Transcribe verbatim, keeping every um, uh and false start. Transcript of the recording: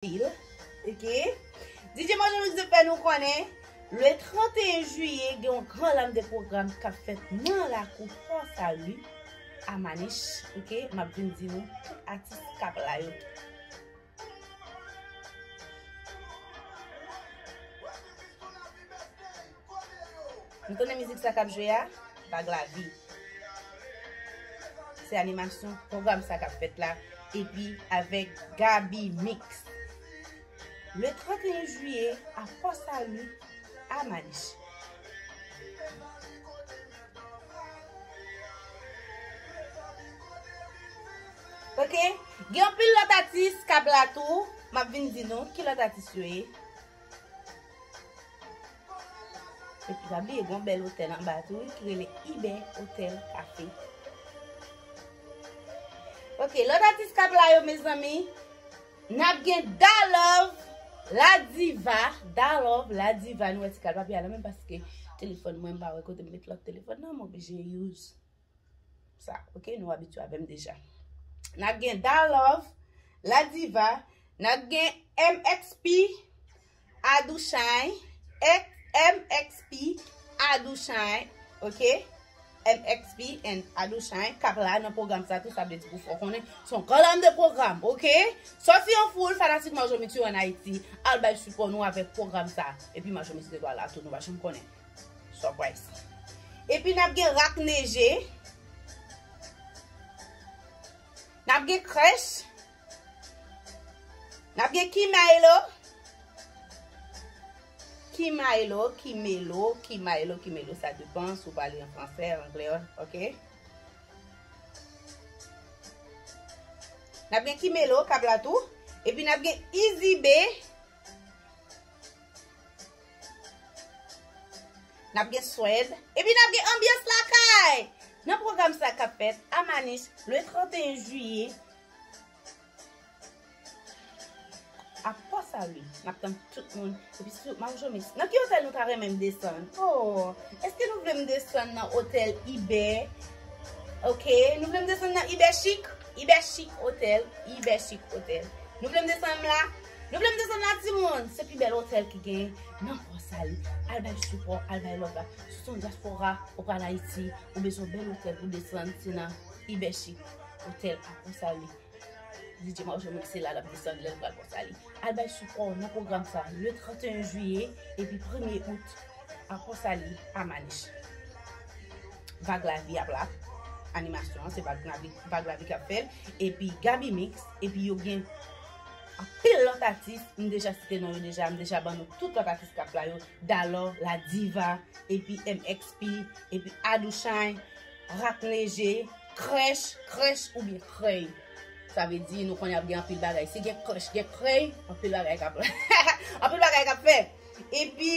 pil. Ok. D J Marjo Mix te fè nou konnen, le trannteyen jiyè, gen yon gran lam de pwogram k ap fèt nan lakou Port Salut, a Manich. Ok, m ap vin di nou tout atis k ap la yo. Nou tande mizik sa k ap jwe a? Vag Lavi. Se animasyon pwogram sa k ap fèt la, epi avèk Gaby Mix. Le trannteyen jiyè, a Port Salut, a Manich. Ok, gen anpil lòt atis k ap la tou. M ap vin di nou ki lòt atis yo ye. Epi pa bliye, gen yon bèl otèl anba tou, wi, ki rele Ibè Otèl Kafe. Ok, lòt atis k ap la yo, mezanmi, n ap gen Dalove, La Diva, Dalove, La Diva, nou wè ti kalpapye a la menm paske telefòn mwen, m pa wè kote m met lòt telefòn nan, m oblije use sa, ok? Nou abitye avè m deja. N ap gen Dalove, La Diva, n ap gen M X P, Adouchay, M X P, Adouchay, ok? M X P and Adouchay k ap la nan pwogram sa tou, sa vle di pou fò konnen se yon gran lam de pwogram, ok? Sophie an foul, fanatik Marjo Mix yo ann Ayiti, al bay sipò nou avèk pwogram sa. Epi Marjo Mix te dwa la tou, nou pa janm konnen. Surprise. Epi n ap gen Rakneje. N ap gen Krèch. N ap gen Kimaylo. Kimaylo, Kimelo, Kimaylo, Kimelo, sa depan si w pale an fransè, anglè, ok? N ap gen Kimelo k ap la tou. Epi n ap gen Izibe. N ap gen Swèd. Epi n ap gen Anbyans Lakay! Nan pwogram sa k ap fèt a Manich, le trannteyen jiyè, a Port Salut. N ap tann tout moun. Epi sou Marjo Mix. Nan ki otèl nou ta renmen m desann? Oh, èske nou vle m desann nan otèl Ibè? Ok, nou vle m desann nan Ibè Chic? Ibè Chic Hotel, Ibè Chic Hotel. Nou vle m desann la? Nou vle m desann la, timoun? Se pi bèl otèl ki gen nan Port Salut. Al bay sipò, al bay love la. Si w se yon dyaspora, ou pral Ayiti, ou bezwen bèl otèl pou desann, se nan Ibè Chic Hotel a Port Salut. D J Marjo Mix se la l ap desann lè l pral Port Salut. Al bay sipò w nan pwogram sa, le trannteyen jiyè epi premye out a Port Salut, a Manich. Vag Lavi ap la. Animasyon an, se Vag Lavi, Vag Lavi k ap fè l. Epi Gaby Mix, epi yo gen anpil lòt atis. M deja site non yo deja, m deja ban nou tout lòt atis k ap la yo. Dalove, La Diva, epi M X P, epi Adouchay, Rakneje, Krèch, Krèch oubyen Krèy. Sa vle di, nou konnen ap gen anpil bagay. Si gen Krèch, gen Krèy, anpil bagay k ap, anpil bagay k ap fèt. Epi,